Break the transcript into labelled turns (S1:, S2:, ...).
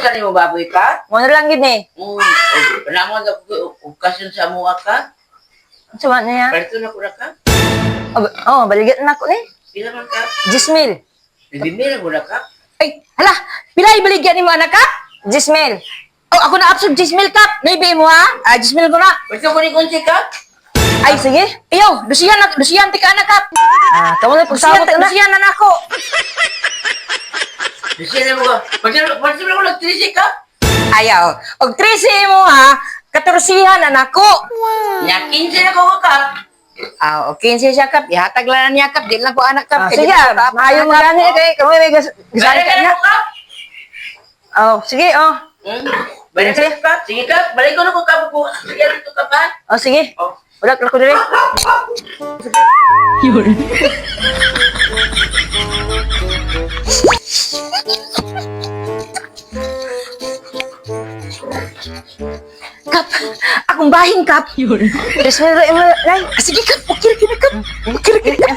S1: Sa nimo baboy ka?
S2: Mo na lang gid ni.
S1: Panamon ako okasyon sa amuha ka.
S2: Unsa man niya?
S1: Palito na ko na ka.
S2: Oh, oh baligyan na ako ni.
S1: Pila man ka?
S2: 10,000.
S1: Bibimil ko na ka.
S3: Ay, hala, pila ibaligyan nimo anak kap?
S2: 10,000.
S3: Oh, ako na absorb 10,000 kap. Naibi mo ha? Ah, 10,000 ko na.
S1: Palito ko ni konsi ka.
S2: Ay, sige.
S3: Iyo, dusihan na, dusihan ti ka anak kap.
S2: Ah, kamo na
S3: Dusihan,
S2: pagsabot na.
S3: dusihan na nako.
S1: Dusiyan na mo ka. Palito palito na ko nag 13 ka.
S3: Ayaw. Og 13 mo ha, katorsihan na nako.
S1: Nya 15 na ko ka.
S3: Ah, okay 15 siya kap. Ihatag lang na niya kap. Di lang ko anak kap.
S2: Ah,
S3: Kay
S2: sige,
S3: di ko taap,
S2: maayo
S3: anak,
S2: mo
S3: kap.
S2: gani kay kamo may gas
S1: Balik
S2: ka
S1: ka
S2: na.
S1: na ko ka.
S2: Oh, sige, oh.
S1: Balik ka ka. Sige ka. Balik ko na ko ka. Sige dito ka pa.
S2: Oh, sige.
S1: Oh.
S2: Wala ko diri.
S3: Kap, akong bahin kap.
S2: 3,000 ra imo, Nay.
S3: Ah, sige kap, okay ra kini kap. Okay ra kini kap.